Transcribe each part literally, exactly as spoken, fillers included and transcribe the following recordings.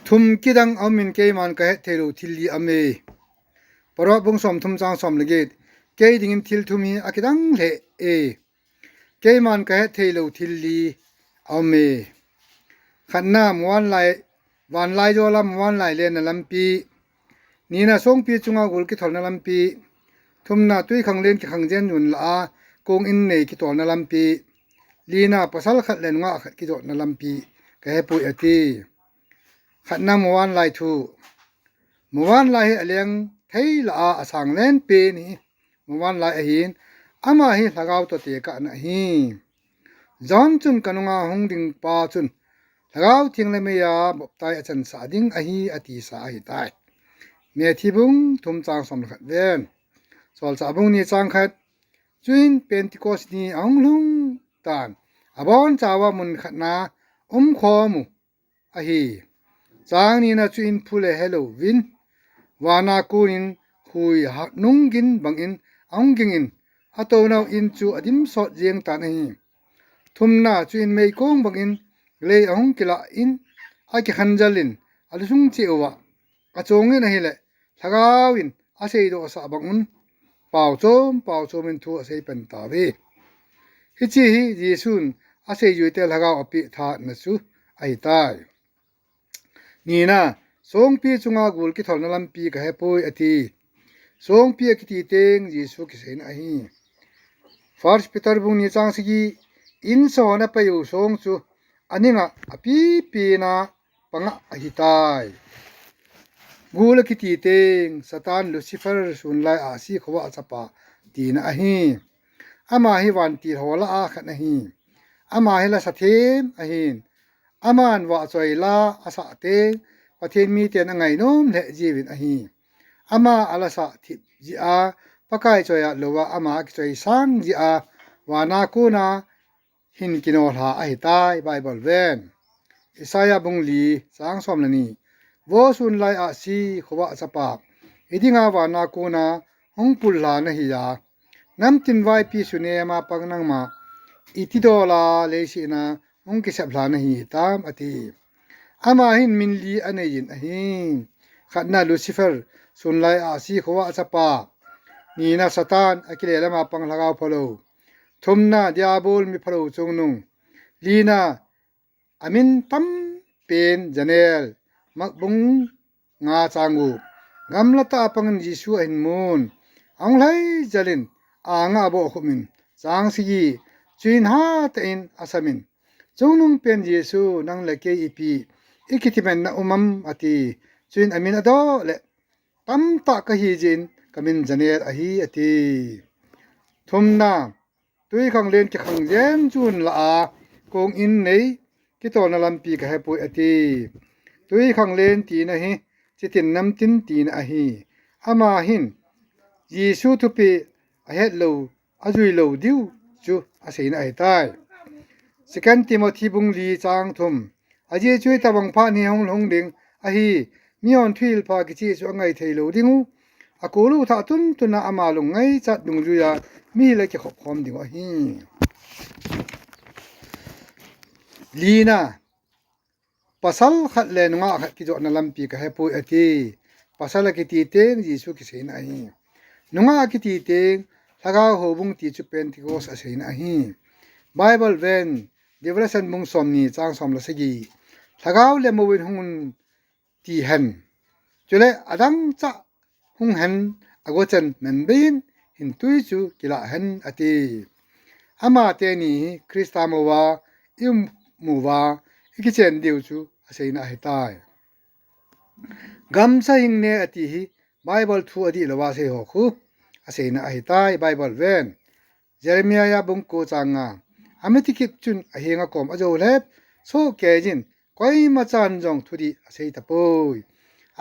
Thum kidang aumin keiman kahet theilou thil li aume. Proverb bung somthum chang somleget. Kei dingin thil thum hi akidang lheh e. Keiman kahet theilou thil li aume. Khatna, muvanlai, vanlaijo lam muvanlai lenna lampi. Nina, songpi chunga gul kitholna lampi. Thumna, twikhanglen kikhangjen jun lah a kong in nei kitolna lampi. Lina, pasal khat le nungah khat kijotna lampi kahepoi ati. Khatna, muvanlai thu. Muvanlai hi aleng thei lah a asang lenpen hi muvanlai ahin, ama hi lhagao toh tekahna ahi. John chun, kanunga hung ding pa chun Lhagao Theng le meiya baptize achansah ding ahi, atisa ahitai. Matthew bung thum chang somlekhat ven. Solchah bung ni chang khat. Chuin Pentecost ni ahung lhung tan, abonchauva mun khatna umkhom u ahi. Chang nina, chuin phu le helouvin vana konin hui nunggin bangin ahung gingin, atounau in chu adim sot jeng tan ahi. Thumna, chuin meikong bangin lei ahung kilah in, akikhanjal in alusung cheh uva, achongin ahile Lhagaovin aseidohsah bangun, paochom paochomin thu aseipan tauve. Hiche hi Jesun aseijuite Lhagao apeh thahatna chu ahitai. Nina, songpi chunga gul kitholna lampi kahepoi ati. Songpi akiti teng Jesu kiseina ahi. First Peter bung ni chang sagi, insohna paiu song chu aninga apipina panga ahitai. Gul akiti teng Satan, Lucifer, sunlai ahsi khovah chapa tina ahi. Ama hi vantil ho lah a khat ahi. Ama hi lasa them ahin, aman vahchoi la asah teng Pathen miten angainom lheh jiuvin ahi. Ama alasah thip jeh a, Pakai choi-at louva ama akichoi sang jeh a, vana kona hin kinolha ahitai, Bible ven. Isaiah bung li chang somleni. Vo sunlai ahsi khovah chapa, idinga vana kona hung pullha nahiya, namtin vaipi sunem a pang nangma itidola leiset a hung kiseplha nahitam ati. Ama hin min li aneiyin ahi. Khatna, Lucifer, sunlai ahsi khovah chapa. Nina, Satan, akile lama pang lhagao phalou. Thumna, Diabol, miphalou chungnung. Lina, amin tampen Janel, Mark bung nga chang gup. Gamlatah a pangin Jesu ahin mun, ahung lhaijalin anga abohkhup in, chang sagi, chuin hatah in asamin, Chungnungpen Jesu, nang le kei ipi ikitimenna um am, ati. Chuin amin adoh le, Tamtah kahi jeh in kamin Janel ahi, ati. Thumna, twikhanglen kikhangjen jun lah a kong in nei kitolna lampi kahepoi, ati. Twikhanglen tina hi chitin namtin tina ahi. Ama hin Jesu thupeh ahetlou, ajuilou diu chu aseina ahitai. Second Timothy bung li chang thum. Ajeh chu itobang phat hi hung lhung ding ahi. Mihon thuhilpha kicheh chu angai theilou dingu, akulu thah tuntuna ama lungngaichat dungjuiya mi le kikhopkhom dingu ahi. Lina, pasal khat le nungah khat kijotna lampi kahepoi, ati. Pasal akiti teng Jesu kiseina ahi. Nungah akiti teng Lhagao Houbung ti chu Pentecost aseina ahi. Bible ven, Revelation bung somni chang som le sagi. Lhagao le mouvin hungun tihen. Chule adangchah hunghen, agochan manbeiyin hintwi chu kilahen, ati. Amateni hi Christa mouva iumuva ikichen diu chu aseina ahitai. Gamsa hingne ati hi Bible thu adihlouva seiho khu aseina ahitai, Bible ven. Jeremiah bung ko chang nga. Amitikip chun ahenga kom ajoulhep, sohkeijin, koimachan jong thudih aseitapoi.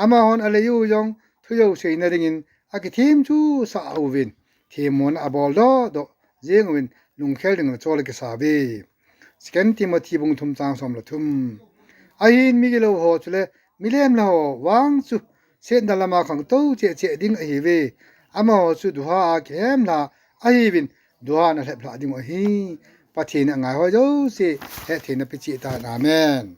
Amahon aleiyu jong thujou seina dingin akithem chusah uvin, themmona aboldohdoh jenguvin, lungkhel ding le chol akisauve. Second Timothy bung thum chang som le thum. Ahin migilouho chule milemleho vang chu setna lama khangtou chehcheh ding ahiuve. Amaho chu duha a kihemlha ahiuvin, duhan alheplhah dingu ahi. Pathen in angaihoi jouse hettheina pecheh tahen. Amen.